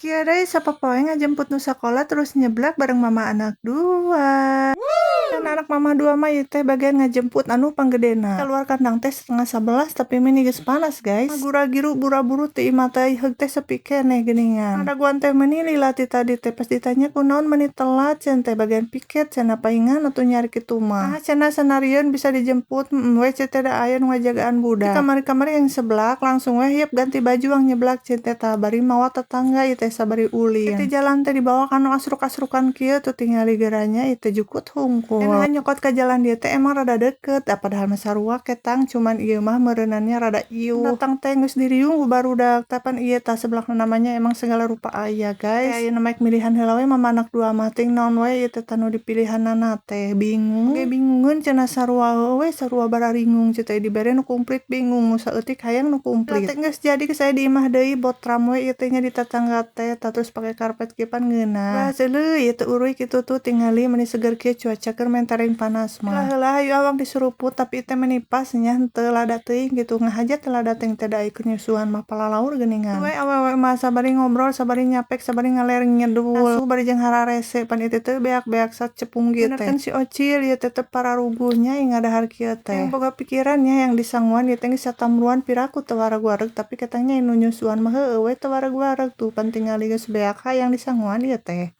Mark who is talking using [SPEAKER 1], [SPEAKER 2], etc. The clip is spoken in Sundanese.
[SPEAKER 1] Kieu deui sapopoe ngajemput nu sakola terus nyeblak bareng mama anak dua. Kan anak mama dua mah ieu teh bagian ngajemput anu panggedena. Keluar kandang teh 10.30, tapi meni geus panas, guys. Gura-giru buru-buru ti imah teh, heug teh sepi keneh geuningan. Ngadagoan teh meni lila ti tadi teh. Pas ditanya, "Kunaon meni telat?" cenah teh, "Bagian piket," cenah. Paingan atuh nyari kitu mah. Ah, cenah sanarieun bisa dijemput, heeh we cenah teh, da aya nu ngajagaan budak. Di kamari-kamari yang seblak langsung we hiep ganti baju ang nyeblak cenah teh, tah bari mawa tetangga ieu teh sabari ulin. Ti jalan teh dibawa kanu asruk-asrukan kieu tuh, tingali geranya ieu teh jukut hungkul. Cenah nyokot ka jalan dieu teh emang rada deket, da padahal mah sarua ketang, cuman ieu mah meureunannya rada iuh. Datang teh geus diriung ku barudak, tapan ieu tah seblakna namanya emang segala rupa aya, guys. Ayeuna mah milihan heula we mama anak dua mah, ting naon we ieu teh tanu dipilihanana teh, bingung. Ge bingungeun cenah, sarua we, sarua bararingung cenah teh, dibere nu kumplit bingung, nu saeutik hayang nu kumplit. Teh geus jadi, geus aya di imah deui, botram we ieu teh nya di tetangga teh, tah terus pake karpet kieu pan ngeunah. Wah, ieu teh uruy kitu tuh, tingali meni seger kieu cuaca keur mentereng panas mah. Heula hayu awang disuruput, tapi teh meni pas nya, henteu lada teuing gitu, ngahaja teh lada teuing teh, da keur nyusuan mah palalaur geuningan. We awewe mah sabari ngobrol, sabari nyapek, sabari ngaler ngidul. Asu bari jeung hararese, pan ieu teh beak-beak sacepung kieu teh. Bener si Ocil ieu teh teu pararuguhnya ngadahar kieu teh. Yang boga pikirannya yang disanguan ieu teh geus satamruan piraku teu wareg-wareg, tapi ketangnya nu nyusuan mah heueuh we teu wareg-wareg tuh, pan tingali geus beak hayang disanguan ieu teh.